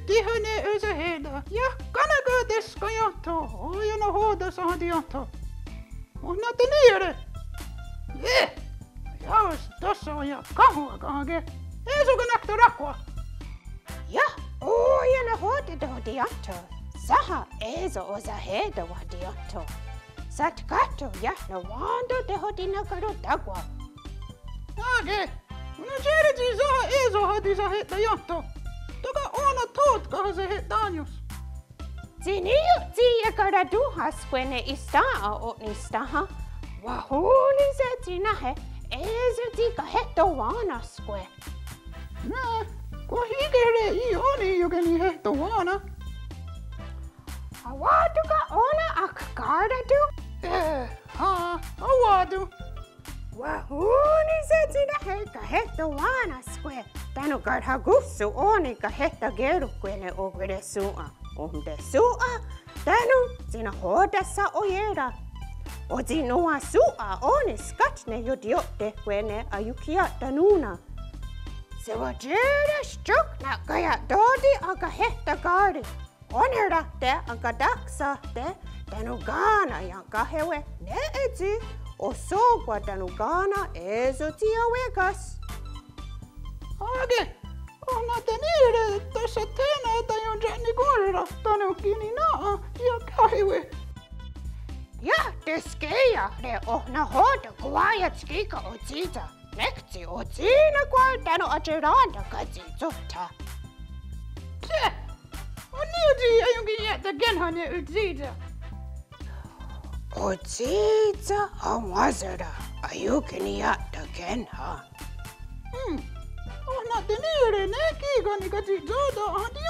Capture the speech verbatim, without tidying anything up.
Tíhone ensahè:ta, iah ká:neko teskaiéntho, ó:ia nahò:ten sahatiéntho. Oh nahò:ten ní:iere'? Ié:s, iá:wes tóhsa iah káhonwa káhake. É:so ken' aktoráhkwa. Iah, ó:ia nahò:ten tehatiéntho. Sénha é:so ensahè:ta watiéntho. Satkáhtho iah nonwén:ton tehotina'karotáhkwa. Á:ke, oh nahò:ten tsi sénha é:so hatisahe'taiéntho. Tóka' ó:nen thot kahasehe'tánios. Tsi ní:ioht tsi iekaratón:hahse ne Ista-, a, o'nisténha. Wahón:nise' tsi náhe, é:so tsi kahehtowá:nen'skwe'. Ná, kwah í:kehre' í:'i ó:ni ionkenihehtowá:nen. A:wá:ton ken' ó:nen akkará:ton? Eh, ha, a:wá:ton. Wahón:nise' tsi náhe kahehtowá:nen'skwe', tánon' karhakóhson ó:ni kahehtaké:ron'kwe' ne okwire'shòn:'a, ontehshòn:'a, tánon' tsi nahò:ten sha'oié:ra. Otsì:newa shòn:'a ó:ni skátne iotió'tehkwe' ne aionkhiia'tanón:na. Sewatié:ren tió'k na'kaia'tò:ten akahehtà:kare. Ónerahte' akatáksahte'ne' tánon' ká:nen ienkáhewe' nè:'e tsi ohsò:kwa tánon' ká:nen é:so tsi awé:ka's. Á:ke, oh nahò:ten ní:iere' tahsathé:nen taiontia'nikòn:rara tánon' ki' nè:'e nà:'a ienkáhewe'. Iah teskè:iahre' oh nahò:ten kwá:iats kí:ken otsì:tsa'. Nek tsi otsì:nekwar tánon' atié:ren' katsi'tsótha. Tse, oh ní:ioht tsi aionkenniia'takénha ne otsì:tsa'? Otsì:tsa' awèn:sera' aionkenniia'takénha. Hmm. Oh nahò:ten ní:iere' ne kí:ken nikatsi'tsótha, oh nahò:ten